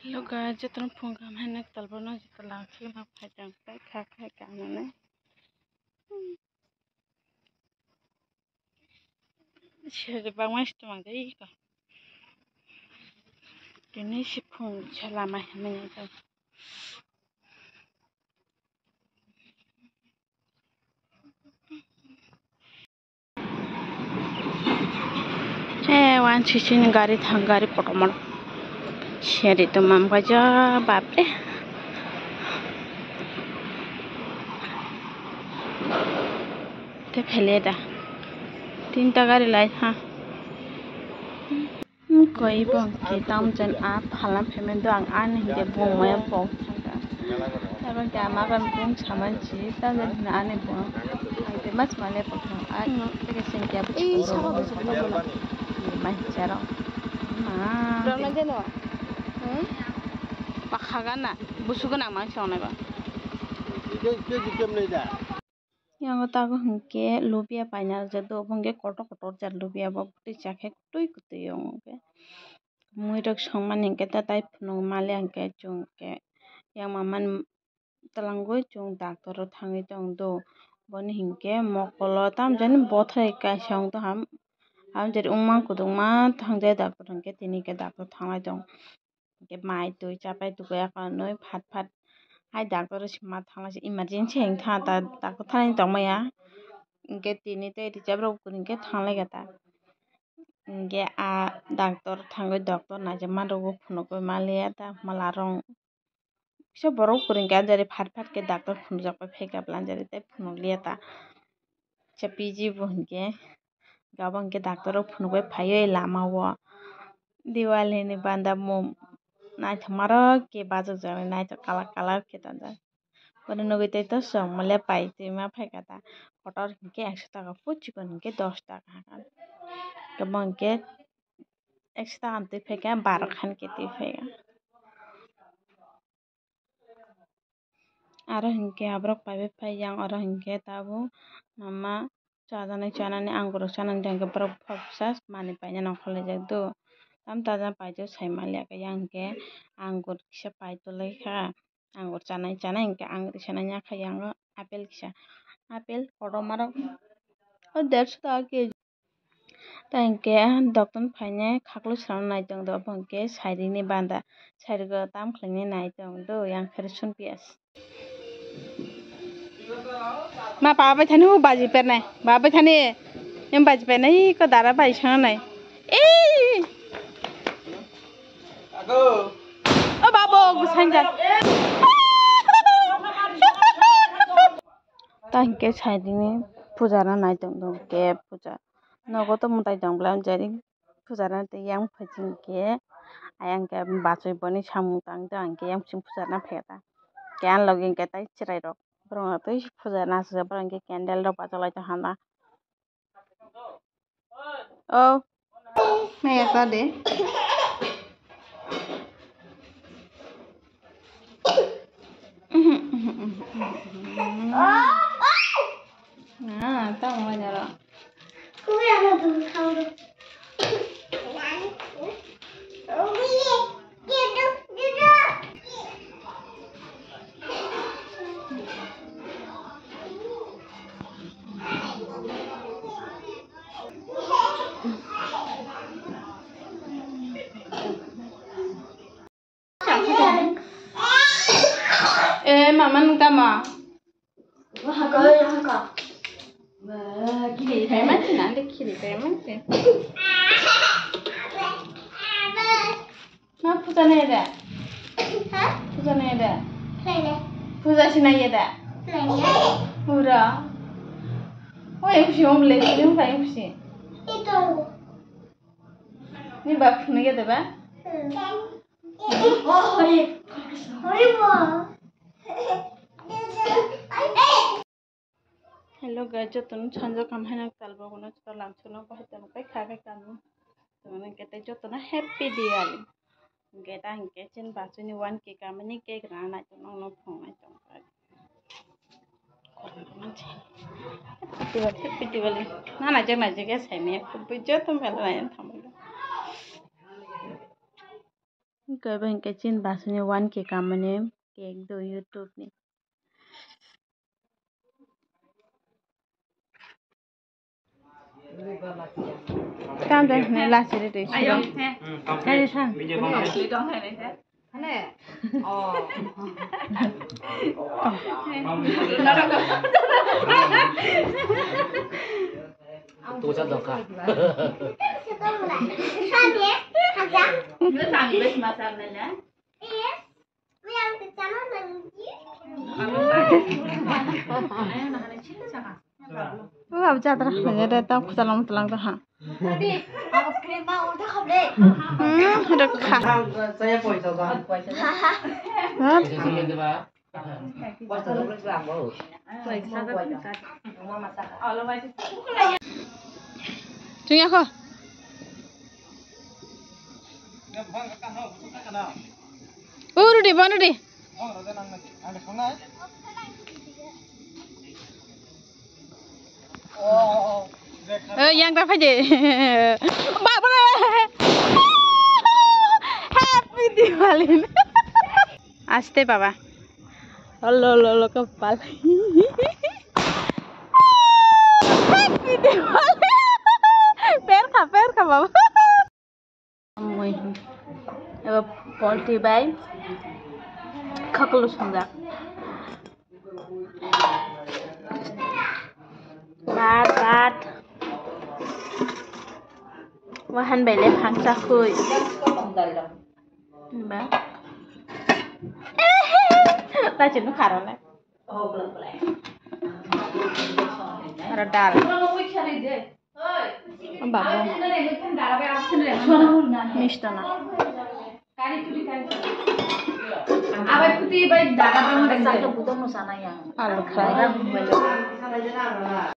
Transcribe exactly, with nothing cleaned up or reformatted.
Hello guys, jotono phung kam hai nak talbo no joto lang sui ma phai tang tai kha khai ka nane. Sere bangma sitwmang dei ko. Kini si phung sa lama hinwi nang kha. Eh, wan sisi ni gari thang, gari kotorma. Seri to mam kaja, bapre. Te phele da. Tinta gari lai ha. Hmm, koi bo hwnkhe tamo jan a phalna phaimani do ang ani hinkhe bung maya pok thangkha. Abo hinkhe ama bai bung samani si tamo jan hwnwi ani bung hai tei mas male pok thang a tei sengkya bwskango mai hwncharok ma pakha gana busu gwnang mang songnai ba. Yango tabuk hinkhe lubia paina rwjak do, obo hinkhe kotor kotor jat lubia bo, bwtwi chakhe kwtwi kwtwi wngo hinkhe. Muirok songmani hinkhe ta tai phunuk maliya hinkhe chwng hinkhe yang mamani twlangwi chwng doctor o thangwi tong do. Boni hinkhe mokolo tamo jani bothai kaisa wng tong ham, abo jani wngma kwdwkma thangjai doctor hinkhe tini hinkhe doctor thanglai tong. Hinkhe mai twi chapai tugui akhornwi phat phat hai doctor o se ma thanglai se emergency hinkhe tha ta doctor thani tongmaya. Hinkhe tini tei rwchap rok hinkhe thanglai kha ta. Hinkhe a doctor thangwi doctor naijak ma rwgo phunugwi maliya ta mala rong kisa borok kwrwngkhe anjari phat phat khe doctor phunukjakbai phaikha bwla anjari tei phunukliya ta. Kisa P G bo hinkhe. Abo hinkhe doctor rok phunukbai phaiwi lama o Diwali ni banda mum naithokmarok khe bachajak nai naithok kalar kalar khe tonjak. Bono nugwi tei to chwng mole pai twi ma phaikha ta kotor hinkhe ekso taka pu chikon hinkhe dos taka. Kwbang hinkhe ekso taka twi phaikha baro khan khe twi phaikha. Aro hinkhe aborok paibai phai yang oro hinkhe tabuk mama chajaknai chanani angurok chanani tongkhe borok phobsa manwi paina nongkhorlaijak do. Tamo chajaknai paijak sai manliya khe yang hinkhe angur kisa pai tonglaikha angur chanai chanai hinkhe ang risa nai yakha yang o apple kisa apple kotormarok o derso taka kg. Tei hinkhe doctor phainai khaklu srana nai tong do, obo hinkhe sairing ni banda, sairing o tam khlainai nai tong do, yang khe rwchun piyas. Ma, baba bai thani, o baji pernai, baba bai thani, em baji pernai, ko dara bai sana nai. Ei! O babo, gusanja. Ta hinkhe sairingni puja rwna nai tong do, hinkhe puja nogo to mwtai tong bwla, jari puja rwna tei yang phai chwng hinkhe ayang khe bachoi boni samung tang tong hinkhe yang chwng puja rwna phai ta. Hinkhe ani logi hinkhe tai chwrai rok borok no tei puja rwna aswk borok hinkhe candle rok bachok lai tong hana. O. Nai ekta de. Ah, tamo wanyaro. Eh, mama nung tamo? Khiri paimansi na, le khiri paimansi. Ma puja nai da? Ha? Puja nai da? Nai da. Puja si nai da? Nai da. Pura. Oi, pusi om le, pusi om pai pusi. Ito. Ni bap phunui ya da ba? Hmm. Hello guys, jotono sanjak ham hai nang talbo kono chikon lamsono bahai tamo kai kha kai kamo. Tamo nang kete jotono happy Diwali. Geta hingke chin bachuni one K kamani cake rana nai tong nong nong phung nai tong kai. Happy Diwali, happy Diwali. Na nai jak nai jak ya sai me, kubui joto mela nai thambai. Kebo hinkhe chin basuni one K kamani cake do YouTube ni. Tam de ne la siri de. Ayo. Kari san. Video call. Video call. Hane. Oh. Tusa dongkha. Nang bes masar nanya. Wah, jatra khwlaiya de, tam khwtalang mutalang do ha. Hmm, rwkha. Chwngya kho. O rudi, bon rudi. O, yang ta phaide. Babre. Happy Diwali. Aste baba. Olo, olo, olo, kapal. Happy Diwali. Perkha, perkha, baba. Mui. Eba poultry bai khaklu songjak. Bat, bat. Wahan bai le phangsa khui. Ba. Tachi nu kharo le. Aro dal. O babu. Misto na. Alu fry.